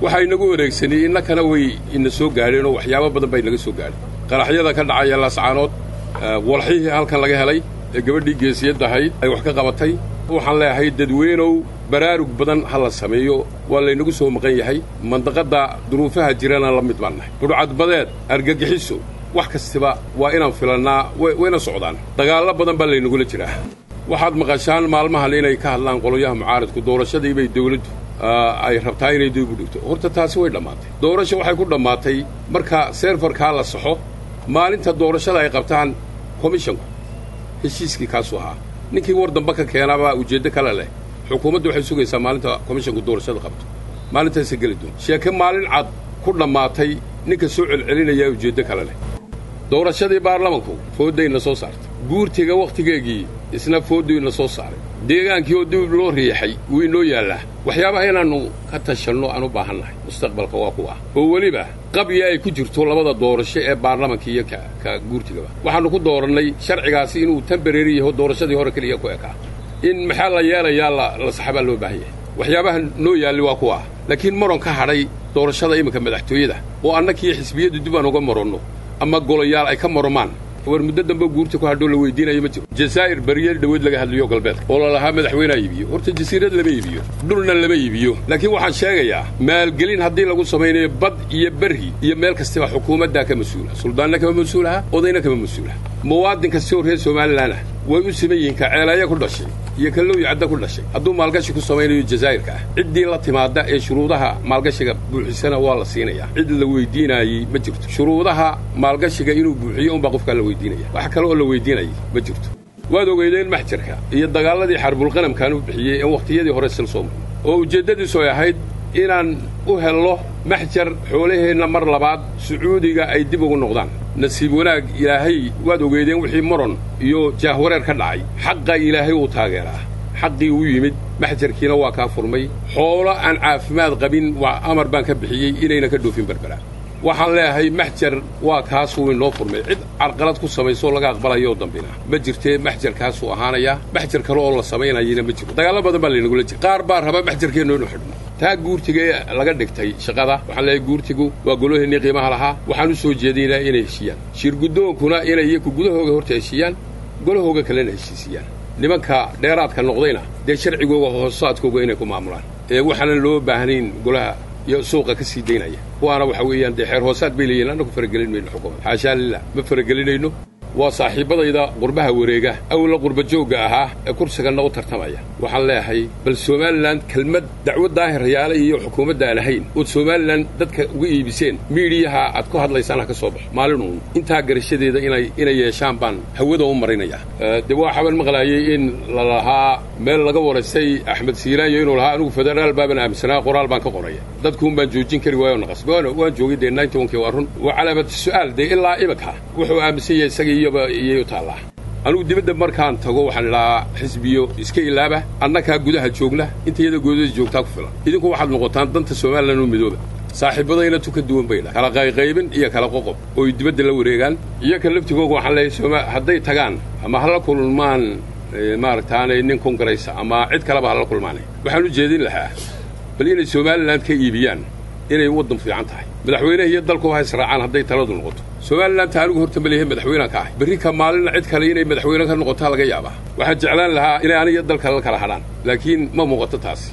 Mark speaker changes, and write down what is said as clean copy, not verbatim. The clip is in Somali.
Speaker 1: Waxaa inagu wareegsanay innakana way ina soo gaadheen oo waxyaabo badan bay naga soo gaadheen. Qaraxyada ka dhacaya Laascaanood, walxihii halkan laga helay ee gabadhii geesiyadda ahayd ay wax ka qabatay. Waxaan leeyahay dadweynow, baraarug badan ha la sameeyo, waa laynagu soo maqan yahay. Mandaqadda duruufaha jirana la mid baan nahay. Budhcadbadeed, argagixiso, wax kastiba waa inaan filannaa, wayna socdaan. Dagaallo badan baa laynagula jiraa. Waxaad maqashaan maalmahan inay ka hadlaan qolyaha mucaaradku doorashadii bay dawladdu ay rabtaa inay dib u dhigto. Horta taasi way dhammaatay. Doorasho waxay ku dhammaatay marka seerfarkaa la saxo, maalinta doorashada ay qabtaan komishanku. Heshiiskii kaasuu ahaa. Ninkii war dambe ka keenaabaa ujeeddo kale leh. Xukuumaddu waxay sugaysaa maalinta komishanku doorashada qabto, maalintaasa geli doonto. Sheeke maalin cad ku dhammaatay ninka soo celcelinayaa ujeeddo kale leh. Doorashadii baarlamanku fooddayna soo saartay, guurtiga wakhtigeegii isna foodduyna soo saaray, deegaankii oo dib loo riixay wuu inoo yaallaa. Waxyaabaha inaannu ka tashanno aan u baahannahay mustaqbalka waa kuwa oo weliba qabya ay ku jirto labada doorasho ee baarlamanka iyo ka guurtigaba. Waxaannu ku doorannay sharcigaasi inuu tembarary yaho, doorashadii hore keliya ku ekaa. In maxaa la yeelayaa la saxabaa loo baahan yahay. Waxyaabaha noo yaalli waa kuwa, laakiin maron ka hadhay doorashada iminka madaxtooyada oo annakii xisbiyaddu dib aan uga maronno ama golayaal ay ka maromaan. War muddo dambe guurta ku hadhoo la weydiinayo ma jiro. Jazaa'ir beriya dhaweyd laga hadlayo galbeedka oo lalahaa madaxweynea iibiyo. Horta jasiirad lama iibiyo, dhulna lama iibiyo. Laakiin waxaan sheegayaa maalgelin haddii lagu samaynayo bad iyo berri iyo meel kastaba xukuumaddaa ka mas-uula, suldaanna kama mas-uulaha, odayna kama mas-uulaha. Muwaadin kasta oo reer Somalilan ah way u siman yihiin, ka ceelaya ku dhashay iyo ka lowyi cadda ku dhashay. Hadduu maalgashi ku samaynayo jazaa'irka ah, ciddii la timaadda ee shuruudaha maalgashiga buuxisana waa la siinayaa. Cid la weydiinaayey ma jirto. Shuruudaha maalgashiga inuu buuxiyo unbaa qofkaa la weydiinaya, wax kale oo la weydiinayay ma jirto. Waad ogeydeen maxjarka iyo dagaalladii xarbulqanamkaan u bixiyey ee wakhtiyadii hore sil soo maray, oo ujeeddadiisu ay ahayd inaan u hello maxjar xoolaheenna mar labaad Sacuudiga ay dib ugu noqdaan. Nasiib wanaag Ilaahay, waad ogeydeen wixii moron iyo jaahwareer ka dhacay. Xaqa Ilaahay uu taageeraa, xaqii uu yimid, maxjarkiina waa kaa furmay. Xoolo aan caafimaad qabin waa amar baan ka bixiyey inayna ka dhoofin Berbera. Waxaan leeyahay maxjar waa kaasuu inoo furmay, cid carqalad ku samaysoo laga aqbalayo dambina ma jirtee. Maxjarkaasuu ahaanayaa, maxjar kale oo la samaynayana ma jiro. Dagaallo badan baa laynagula jira, qaar baa raba maxjarkeennu inu xidhno. Taa guurtiga ee laga dhigtay shaqada, waxaan leeyahay guurtigu waa golaheennii qiimaha lahaa. Waxaan u soo jeedinaa inay heshiiyaan, shirguddoonkuna inay iyaku gudahooga horta heshiiyaan, golahooga kalena heshiisiyaan. Nimanka dheeraadka noqdayna dee sharcigooga hoosaadkooga inay ku maamulaan ee waxaanan loo baahnayn golaha iyo suuqa ka sii daynaya. Kuwaana waxa weeyaan dee xeer hoosaad bay leeyihin. Annagu faragelin mayno xukuumad, xaashaa lilah, ma faragelinayno. Waa saaxiibbadayda qurbaha wareega awla qurba joogga ahaa ee kursiganna u tartamaya. Waxaan leeyahay bal Somalilan kelmad dacwad daahiryaale iyo xukuumadda aan ahayn ood Somalilan dadka uga iibiseen miidiyaha aad ku hadlaysaan ha ka soo baxo maalin uun. Intaa garashadeeda inay yeeshaan baan hawada u marinaya. Dee waxaabaan maqlaayey in la lahaa meel laga waraystay Axmed Siiraanyo inuu lahaa anigu federaal baaban aaminsanaa, qoraal baan ka qoraya, dadkuun baan joojin kari waayo naqas waan joogay. Dee 91-kii waa run, waa calaamad su'aal. Dee ilaa iminka wuxuu aaminsan yahay isaga iyoba iyay u taallaa. Anugu dibadda markaan tago waxaan idhahaa xisbiyo iska ilaaba, annakaa gudaha joogna, intayada goodada joogtaa ku filan. Idinku waxaad noqotaan danta Somalilan oo midooba. Saaxiibadayna tu ka duwan bay dha kala qayqaybin iyo kala qoqob ooy dibadda la wareegaan. Iyo ka laftigooga waxaan leeyahay hadday tagaan ama hala kulmaan maaragtaanay nin kongaraysa ama cid kaleba hala kulmaanay, waxaan u jeedin lahaa bal inay Somalilan ka iibiyaan inay waddan fiican tahay. Madaxweyneha iyo dalkuba ha israacaan hadday taladu noqoto. Somalilan ta anigu horta maleeyahay madaxweynaan ka ahay, berri ka maalinna cid kale inay madaxweyne ka noqotaa laga yaabaa. Waxaan jeclaan lahaa inay aniga dalka la kala hadhaan, laakiin ma muuqato taasi.